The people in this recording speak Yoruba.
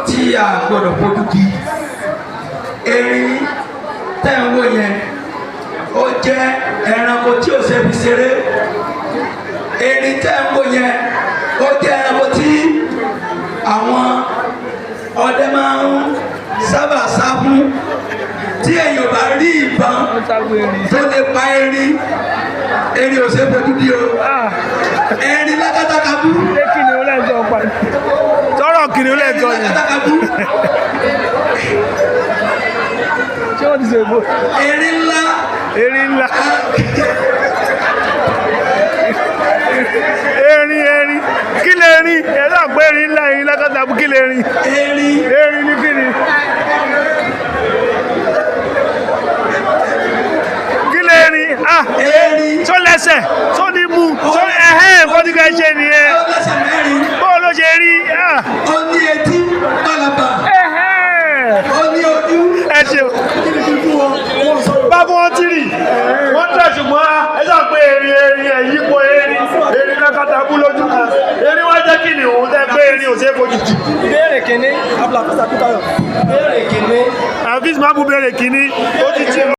Tí a gbọ́dọ̀ fojú di. Erin tẹ́ ń wò yẹn, ó jẹ́ ẹranko tí ò ṣe fi ṣeré. Erin tẹ́ ń wò yẹn, ó jẹ́ ẹranko tí àwọn ọdẹ máa ń sábà sá fún. Tí èèyàn bá rí ìbọn tó lè pa erin, erin ò ṣe fojú di o. Erin lákàtàkàbú. Ṣé kìnìún lẹ́jọ́ pa? Tọrọ kìnìún lẹ́jọ́ Erin ni. lákàtàkàbú. Ṣé wọ́n ti ṣe èbó? Erin ńlá. Erin ńlá. Erin erin. Kí lè rin? Ẹ náà pé erin ńlá, erin lákàtàbú, kí lè rin? Erin. Erin ní kí ni? Kí lè rin? Ah! Erin. Tó lẹ́sẹ̀, tó ní mú, tó ẹ̀hẹ́n kó tí ká ṣe nìyẹn. Ó lẹ́sẹ̀ mẹ́rin. Bó ló ṣe rí? Ah! Ó ní etí pàlàbà. Ẹ̀hẹ́n! Ó ní ojú. Ẹ ṣeun. Bábú wọn ti rì, wọ́n tẹ̀, ṣùgbọ́n ẹ sọ pé erin erin ẹ̀ yípo erin erin lákàtàbú lójú kan. Erin wá jẹ́ kí ni òun tẹ́ pé erin ò ṣe é fojú jù. Ìbéèrè kìíní, Abdulhafiz Akitayo. Ìbéèrè kìíní. Àfíìsì máa bú béèrè kínní, ó ti ti.